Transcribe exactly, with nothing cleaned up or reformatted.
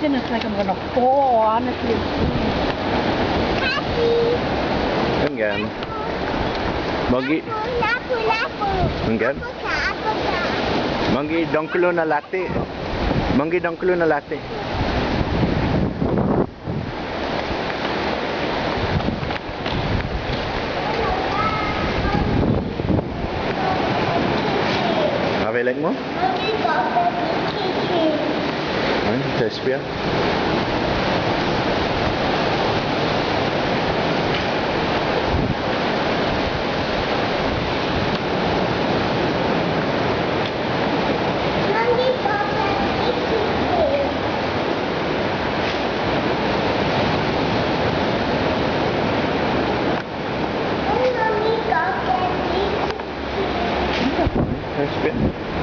And it's like I'm gonna fall, honestly. Hunggan. Mångge. Hunggan. Mångge dångkolo na latte. Mångge dångkolo na latte. Maolek mo? Ay, test ya. Test ya.